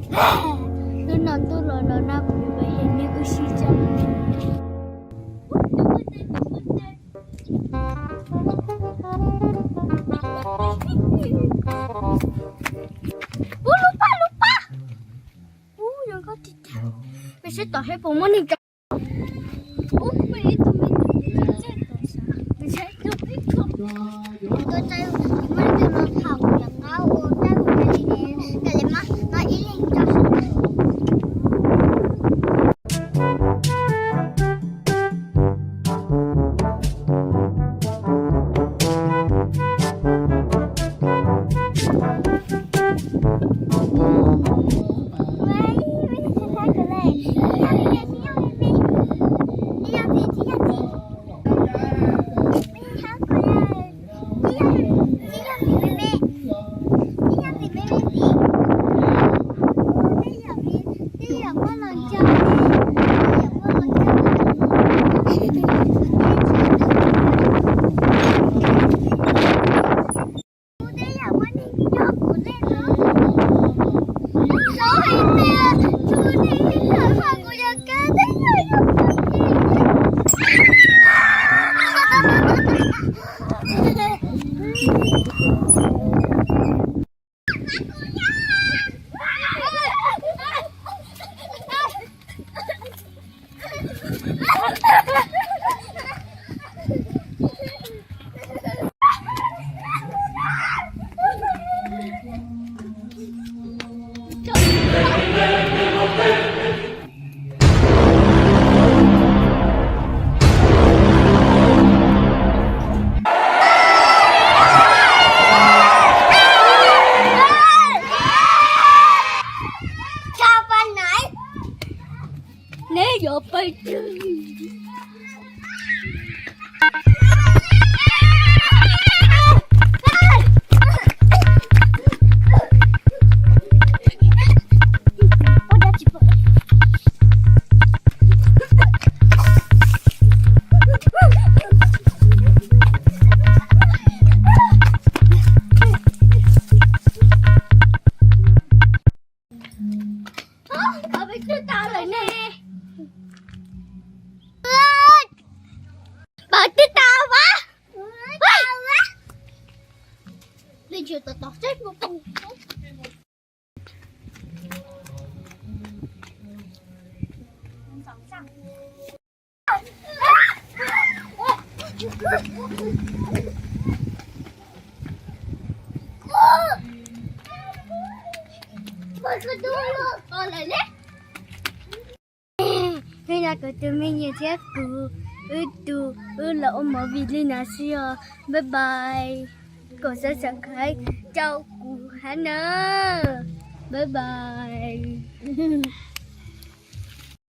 Hnub no ntuj los los nag kuv yuav pab hem neb wb sib coj. Ub, lub paj, lub paj. Ub, zoo nkauj tiag tiag. Peb saib tom seb puas muaj neeg tso. Ub, muaj ib tug me nyuam nyob tom sab. Peb saib tus peb tso. Tus tso, muaj ib tug los tham kuv cov qab ua tag kuv li, kawm li mas no ib leeg tso. Neb yuav pais twg? Pab twb tas vas. Leej twg tos tos seb puas tau. Hnub no kuv tus me nyuam thiab kuv, wb tus, wb los ua movie li no xwb os. Bye bye. Kom subscribe rau kuv hab na. Bye bye.